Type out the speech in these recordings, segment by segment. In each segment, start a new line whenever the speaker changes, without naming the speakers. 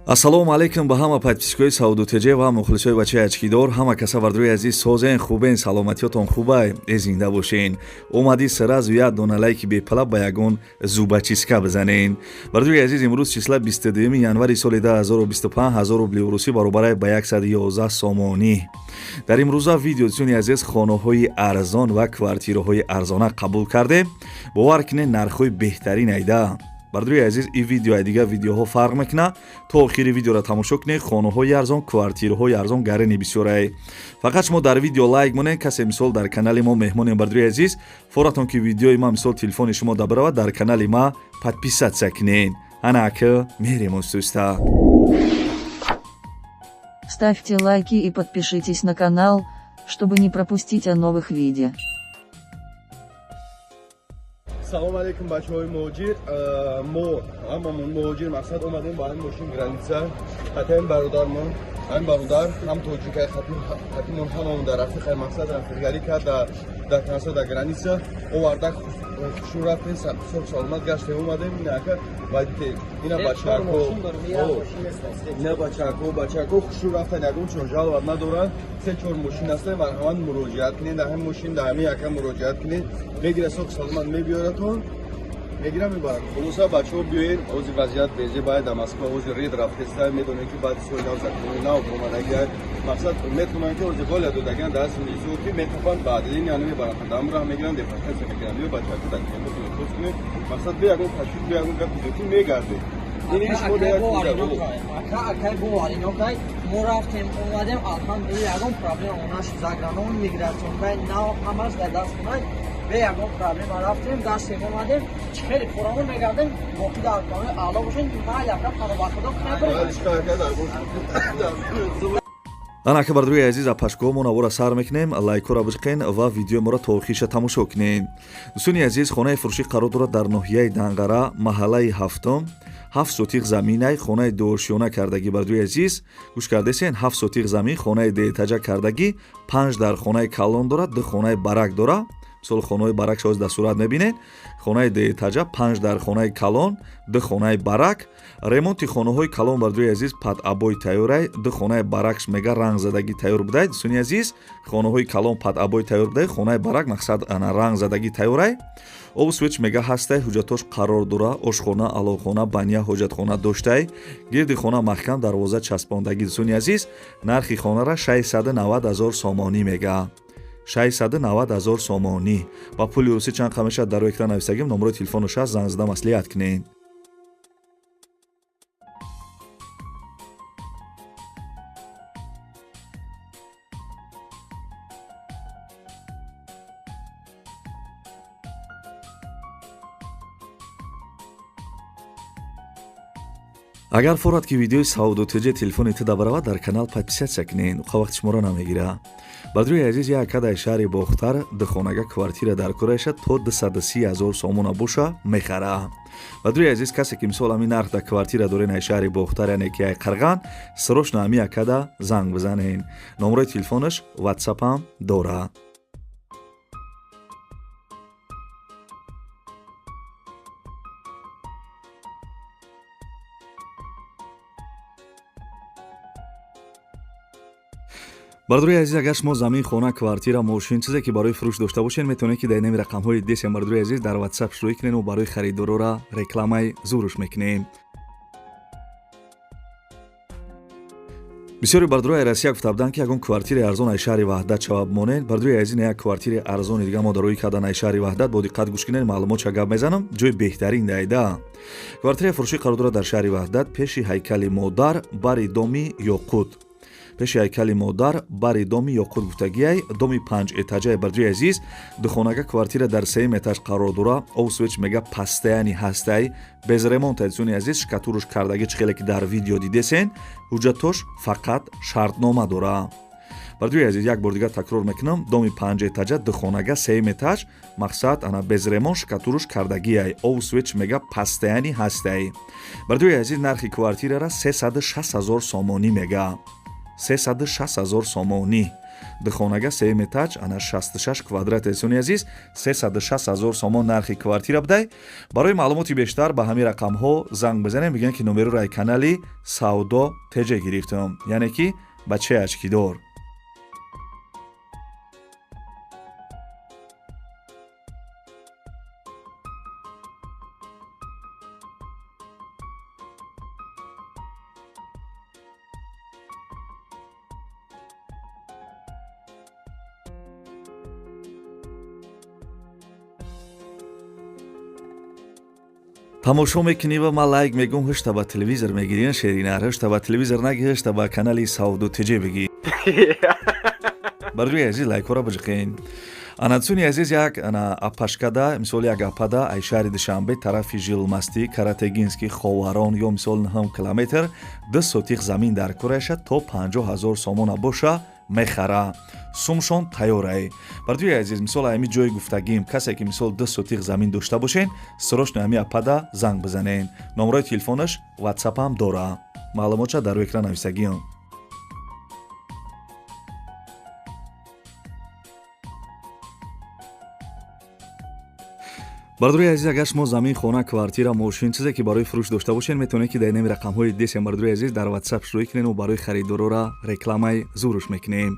Ассалому алайкум ба ҳама подписчикои Сауду ТЖ ва мухлисои бачаи очкидор. Ҳама каса, бардорои азиз, созен, хубен, саломатиётон хубай, э зинда бошен. Омадӣ, сразу як дона лайки бепала ба ягон зубочистка бизанен. Бардорои азиз, имрӯз числа 22 январи соли 2025, 1000 рубли русӣ баробарай ба 111 сомонӣ. Дар имрӯза видео, дӯстони азиз, хонаҳои арзон ва квартираҳои арзона қабул кардем. Бовар кунед, нархҳои беҳтарин айда. Бардорои азиз, ин видео ай дигар видеоҳо фарқ мекунад. То охири видеоро тамошо кунед. Хонаҳои арзон, квартираҳои арзон гарени бисёрай. Фақат шумо дар видео лайк монед. Касе, мисол, дар канали мо меҳмонем, бардорои азиз, форатон ки видеои ма, мисол, телефони шумо да биравад, дар канали ма подписаться кунед. Ана ака, мерем устуста.
Ставьте лайки и подпишитесь на канал, чтобы не пропустить о новых видео.
Салом алейкум, бачаҳои муҳоҷир. Мо ҳамамон муҳоҷир, мақсад, омадем ба ҳамин мошин граница хатаин бародармон. Ҳамин бародар ҳам тоҷикай, хатимон ҳамамон дар рафиқай, мақсад, рафиқгарӣ кард дар конца, дар граница оварда. Хушу рафтем, сок саломат гаштем, омадем. Ина ака, вадите, ина бачако, ина бачако, бачако хушу рафтан, ягон чон жалоба надоранд. Се чор мошин ҳастем, марҳамат, муроҷиат кунед дар ҳамин мошин, дар ҳамин ака муроҷиат кунед, мегира, сок саломат мебиёратон, мегира, мебарад. Хулоса, бачаҳо, биёед. Ози вазъият безе баъд дар Москва ози рейд рафтеста, медонед ки баъди соли нав закони нав омадаги, мақсад, метавонанд ки ози воля додагиан даст милисо ки метавонанд баъд линия намебаранд, дамра мегиранд, депортация мекунанд. Биё, бачако, документотон соз кунед, мақсад, бе ягон ташвиш, бе ягон гапи зиёдӣ мегардед. Ин шумо
Акай, боваринокай, мо рафтем, омадем, алҳамдулилла, ягон проблема нашуд. Загранон, миграционкай нав ҳамаш дар даст кунай, бе ягон проблема рафтем, гаштем, омадем. Чӣ хеле форамон мегардем, боқӣ дар кони аъло бошем. Майли, ака, пано ба худо.
Анака, бардорои азиз, апашгоҳ мо навора сар мекунем. Лайкҳоро биҷиқен ва видеои моро то охириша тамошо кунед. Дӯстони азиз, хонаи фурӯшӣ қарор дорад дар ноҳияи Данғара, маҳаллаи ҳафтум, 7 сотих заминай, хонаи дуошёна кардагӣ. Бардорои азиз, гӯш кардесен? 7 сотих замин, хонаи дуэтажа кардагӣ, панҷ дар хонаи калон дорад, ду хонаи барак дорад. Мисол, хонаҳои барак шоз дар сурат мебинед. Хонаи дуэтажа, панҷ дар хонаи калон, ду хонаи барак. Ремонти хонаҳои калон, бардорои азиз, под обои тайёрай. Ду хонаи баракш мега рангзадагӣ тайёр будай. Дӯстони азиз, хонаҳои калон под обои тайёр будай, хонаи барак, мақсад, ана рангзадагӣ тайёрай. Обу свет мега ҳастай, ҳуҷҷатош қарор дора. Ошхона, аловхона, баня, ҳоҷатхона доштай. Гирди хона маҳкам, дарвоза часпондагӣ. Дӯстони азиз, нархи хонара 690 ҳазор сомонӣ мега, 690 ҳазор сомонӣ. Ба пули русӣ чанд қа мешавад, дар рӯи экран нависагим. Номерои телефонаш ҳаст, занг зада маслиҳат кунед. Агар форад ки видеои Сауду ТЖ телефони ту дабаравад, дар канал подписаться кунед, уқа вақти шуморо намегира. Бардорои азиз, як ака дар шаҳри Бохтар духонага квартира дар кораеша, то 230 ҳазор сомона боша, мехара. Бардорои азиз, касе ки, мисол, ҳамин нарх дар квартира дорен ай шаҳри Бохтар, яъне ки ай Қарған, срочно ҳами акада занг бизанен. Номерои телефонаш, ватсапам дорад. Бардорои азиз, агар шумо замин, хона, квартира, мошин, чизе ки барои фурӯш дошта бошед, метавонед ки дар инами рақамҳои десем, бардорои азиз, дар ватсап шурӯъ кунед ва барои харидорора рекламаи зуруш мекунем. Бисёри бардорои Россия гуфта буданд, ки ягон квартираи арзон ай шаҳри Ваҳдат шавад, монед. Бардорои азиз, як квартираи арзони дига мо дароӣ кардан ай шаҳри Ваҳдат. Бо диққат гӯш кунед, маълумот ча гап мезанам. Ҷои беҳтарин дайда. Квартираи фурӯшӣ қарор дорад дар шаҳри Ваҳдат, пеши ҳайкали модар, бари доми Ёқут. Пеши ҳайкали модар, бари доми Ёқут гуфтагиай, доми панҷ этажаи. Бардорои азиз, духонага квартира дар сеюм этаж қарор дора. Обу свет мега постоянный ҳастай, без ремонта. Дӯстони азиз, штукатурка кардагӣ, чӣ хеле ки дар видео дидесен. Ҳуҷҷатош фақат шартнома дора. Бардорои азиз, як бор дигар такрор мекунам: доми панҷ этажа, духонага, сеюм этаж, мақсад, ана без ремонт, штукатурка кардагиай, обу свет мега постоянный ҳастай. Бардорои азиз, нархи квартирара 360 ҳазор сомонӣ мега, 360 ҳазор сомонӣ. Духонага сеюм этаж, ана 66 квадрат. Дӯстони азиз, 360 ҳазор сомон нархи квартира будай. Барои маълумоти бештар ба ҳамин рақамҳо занг бизанем, бигӯем ки номероро ай канали Савдо ТЖ гирифтам, яъне ки бачаи очкидор. Тамошо мекунӣ ва ман лайк мегӯм, ҳашта ба телевизор мегирӣ, шеринар, ҳашта ба телевизор наги, ҳашта ба канали Савдо ТЖ бигӣ. Барои азиз, лайкҳоро биҷиқен. Ана, дӯстони азиз, як ана апашкада, мисол, як апада ай шаҳри Душанбе, тарафи Жилмастӣ, Каратегинский, Ховарон ё мисол 9 километр, 2 сотих замин дар кораша то 50 000 сомона боша, мехара, сумшон тайёрай. Бардои азиз, мисол, ами ҷои гуфтагим, касе ки мисол 2 сотих замин дошта бошен, срочно ами апада занг бизанен. Номерои телефонаш, ватсапам дора, маълумотша дар рӯи экран нависагиам. Бардори азиз, агар шумо замин, хона, квартира, мошин, чизе ки барои фурӯш дошта бошед, метавонед ки дар инами рақамҳои десем, бардори азиз, дар ватсап шурӯъ кунед, барои харидорора рекламаи зуруш мекунем.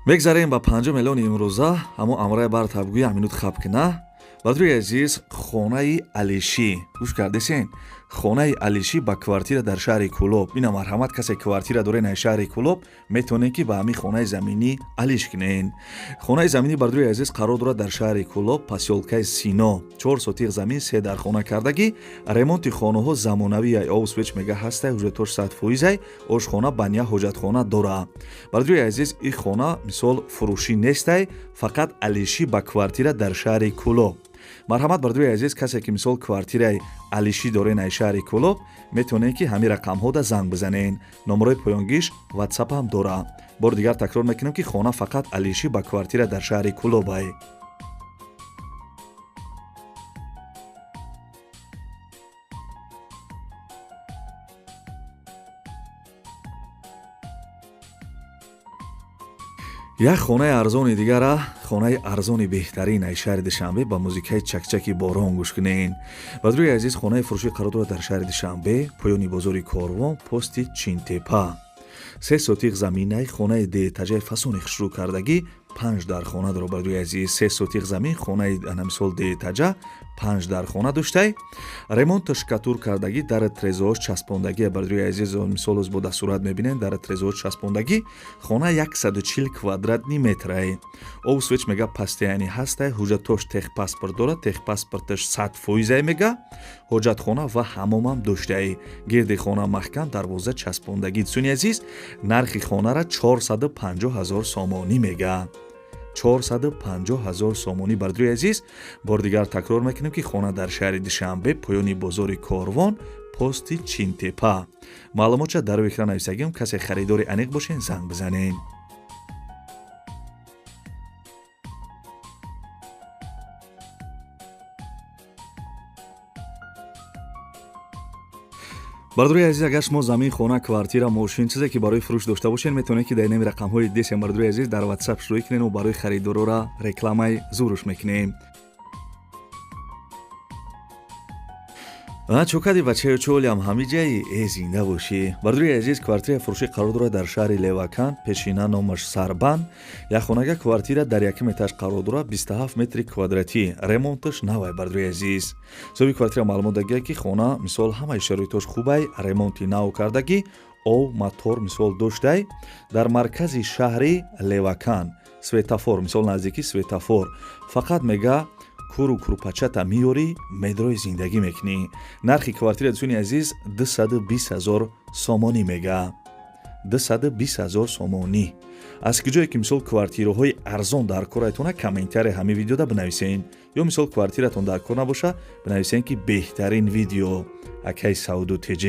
Мегзарем ба панҷум эълони имрӯза. Ҳамо амраи бар табгӯи ҳаминут хаб кина. Бардори азиз, хонаи алишӣ, гӯш кардесен, хонаи алишӣ ба квартира дар шаҳри Кӯлоб. Ина, марҳамат, касе квартира дорен ай шаҳри Кӯлоб, метавонед ки ба ҳамин хонаи заминӣ алиш кунен. Хонаи заминӣ, бардори азиз, қарор дорад дар шаҳри Кӯлоб, посёлкаи Сино. 4 сотих замин, се дар хона кардагӣ, ремонти хонаҳо замонавӣ, ай об свеч мега ҳастай, ҳуҷҷатош 100%-ай, ошхона, баня, ҳоҷатхона дора. Бардори азиз, ин хона мисол фурӯшӣ нестай, фақат алишӣ ба квартира дар шаҳри Кӯлоб. Марҳамат, бардори азиз, касе ки мисол квартираи алишӣ дорен ай шаҳри Кӯлоб, метавонед ки ҳамин рақамҳода занг бизанен. Номерои поёнгиш ватсапам дора. Бори дигар такрор мекунем, ки хона фақат алишӣ ба квартира дар шаҳри Кӯлобай. Як хонаи арзони дигара, хонаи арзони беҳтарин ай шаҳри Душанбе, ба музикаи чакчаки борон гӯш кунен. Бардори азиз, хонаи фурӯшӣ қарор дорад дар шаҳри Душанбе, поёни бозори Корвон, пости Чинтепа. 3 сотих заминай, хонаи деэтажаи фасони хушрӯ кардагӣ, панҷ дар хона дорад. Бардори азиз, 3 сотих замин, хонаи мисол деэтажа, панҷ дар хона доштай, ремонта штукатур кардагӣ, дар трезош часпондагӣ. Бардори азиз, мисол бо дастурат мебинем, дар трезош часпондагӣ. Хона 140 квадратный метрай, об свеч мега постоянный ҳастай, ҳуҷҷатош техпаспорт дорад, техпаспорташ 100%-ай мега, ҳоҷатхона ва ҳамомам доштай, гирди хона маҳкам, дарвоза часпондагӣ. Дӯстони азиз, нархи хонара 450 ҳазор сомонӣ мега, 450 ҳазор сомонӣ. Бардори азиз, бори дигар такрор мекунем, ки хона дар шаҳри Душанбе, поёни бозори Корвон, пости Чинтепа. Маълумотша дар рӯи экран нависагим. Касе харидори аниқ бошен, занг бизанен. Бардори азиз, агар шумо замин, хона, квартира, мошин, чизе ки барои фурӯш дошта бошед, метавонед ки дар инами рақамҳои десем, бардори азиз, дар ватсап шурӯъ кунед, барои харидорора рекламаи зуруш мекунем. Чокади бачаё, чолиам ҳамиҷаи э зинда бошӣ. Бардори азиз, квартираи фурӯшӣ қарор дорад дар шаҳри Левакан, пешина номаш Сарбанд. Якхонага квартира дар якум этаж қарор дорад, 27 метри квадратӣ, ремонташ навай. Бардори азиз, соҳиби квартира маълумот дагия, ки хона мисол ҳамаи шароитош хубай, ремонти нав кардагӣ, ов, мотор мисол доштай, дар маркази шаҳри Левакан, светофор, мисол наздики светофор. Фақат мега куру курпачата меёрӣ, медрои зиндагӣ мекунӣ. Нархи квартира, дӯстони азиз, 220 ҳазор сомонӣ мега, 220 ҳазор сомонӣ. Аз куҷое ки мисол квартираҳои арзон дар корайтона, комментария ҳамин видеода бинависен, ё мисол квартиратон дар кор набоша, бинависен, ки беҳтарин видео акай Савду ТЖ.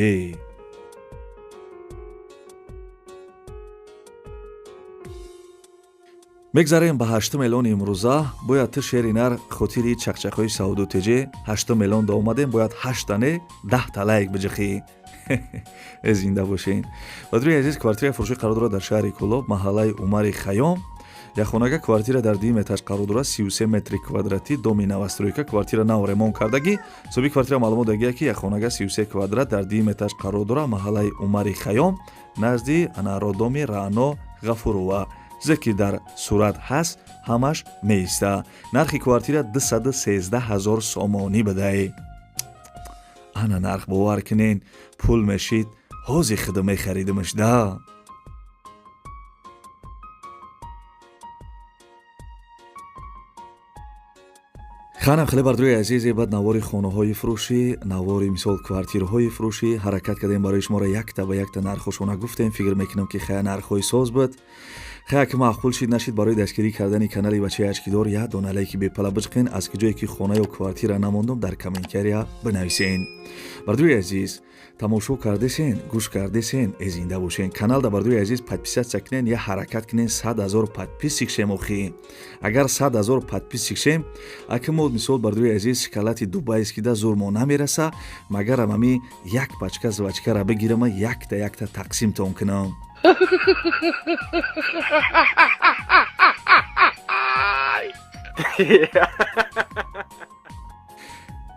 Мегзарем ба ҳаштум эълони имрӯза. Бояд ту, шери нар, хотири чақчақҳои Савду ТЖ ҳаштум эълон да омадем, бояд ҳашта не, 10-та лайк биҷиқӣ. Зинда бошен. Бадруи азиз, квартираи фурӯшӣ қарор дорад дар шаҳри Кӯлоб, маҳаллаи Умари Хайём. Якхонага квартира дар дуюм этаж қарор дорад, 33 метри квадратӣ, доми новостройка, квартира нав ремонт кардагӣ. Соҳиби квартира маълумот дагия, ки якхонага 33 квадрат дар дуюм этаж қарор дорад, маҳаллаи Умари Хайём, назди ана роддоми Раъно Ғафурова. Чизе ки дар сурат ҳаст, ҳамаш меиста. Нархи квартира 213 ҳазор сомонӣ бидае. Ана нарх, бовар кунен, пул мешид, ҳози худо мехаридимаш да. Ханам хеле, бардорои азизе, баъд навори хонаҳои фурӯшӣ, навори мисол квартираҳои фурӯшӣ ҳаракат кардем, барои шуморо якта ба якта нархҳошона гуфтем. Фикр мекунам, ки хая нархҳои соз буд. Хая ки маъқул шид, нашид, барои дастгирӣ кардани канали бачаи ашкидор як дона лайки бепала биҷиқен. Аз ки ҷое ки хона ё квартира намондум, дар комментария бинависен. Бардорои азиз, тамошо кардесен, гӯш кардесен, э зинда бошен. Каналда, бардорои азиз, подписаться кунен, я ҳаракат кунен, 100 000 подписчик шем. Охи агар 100 000 подписчик шем, аки мо мисол, бардорои азиз, шоколади дубайскида зур мо намераса, магарам ами як пачка жвачкара бигирама, якта якта тақсимтон кунам.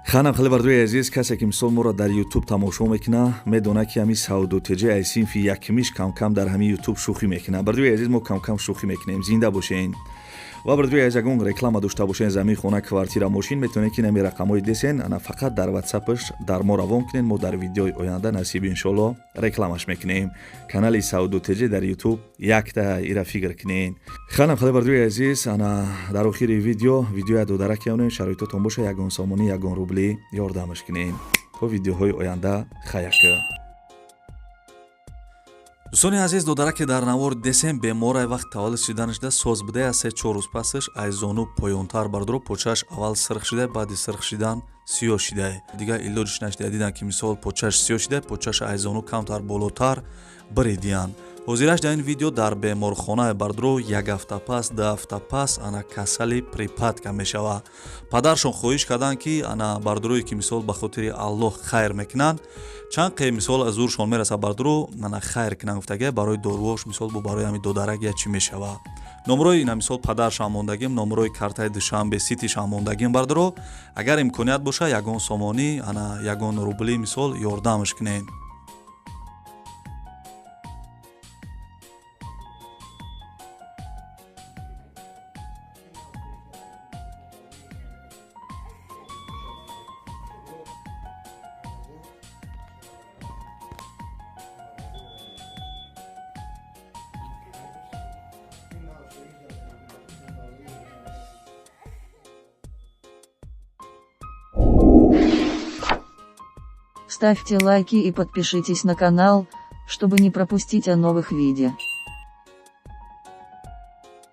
Ханам хеле, бардорои азиз, касе ки мисол моро дар Ютуб тамошо мекуна, медонад, ки ҳами Савдо ТЖ ай синфи якмиш камкам дар ҳами Ютуб шӯхӣ мекунад. Бардорои азиз, мо камкам шӯхӣ мекунем, зинда бошен. Ва бардорои азиз, ягон реклама дошта бошен, замин, хона, квартира, мошин, метавонед, ки нами рақамҳои десен, ана фақат дар Ватсапаш дар мо равон кунед. Мо дар видеои оянда, насиб иншолло, рекламаш мекунем. Канали Савдо ТЖ дар Ютуб якта, ира фикр кунен. Ханам хеле, бардорои азиз, ана дар охири видео видеоя додарак кунем. Шароитотон боша, ягон сомонӣ, ягон рубли ёрдамаш кунем. То видеоҳои оянда, хаяка. Дӯстони азиз, додараке дар навор десем беморай, вақт таваллуд шиданашда соз будае. Аз 3-4 рӯз пасаш аз зону поёнтар, бардоро, почааш аввал сирх шида, баъди сирх шидан сиёҳ шидае. Дигар илоҷиш нашида, диданд, ки мисол почааш сиёҳ шида, почааш аз зону камтар болотар биридиянд. Ҳозираш дар ин видео дар беморхона, бардоро, як ҳафта пас, 2 ҳафта пас ана касали припадка мешава. Падаршон хоҳиш карданд, ки ана бардорое ки мисол ба хотири Аллоҳ хайр мекунанд, чанд қе мисол аз зуршон мераса, бардоро, ана хайр кунанд гуфтага, барои доруош, мисол бо барои ҳами додарак я чӣ мешава. Номрои ина мисол падаршам мондагим, номрои картаи Душанбе Ситишам мондагим. Бардоро, агар имконият боша, ягон сомонӣ, ана ягон рубли мисол ёрдамаш кунед.
Ставьте лайки и подпишитесь на канал, чтобы не пропустить о новых видео.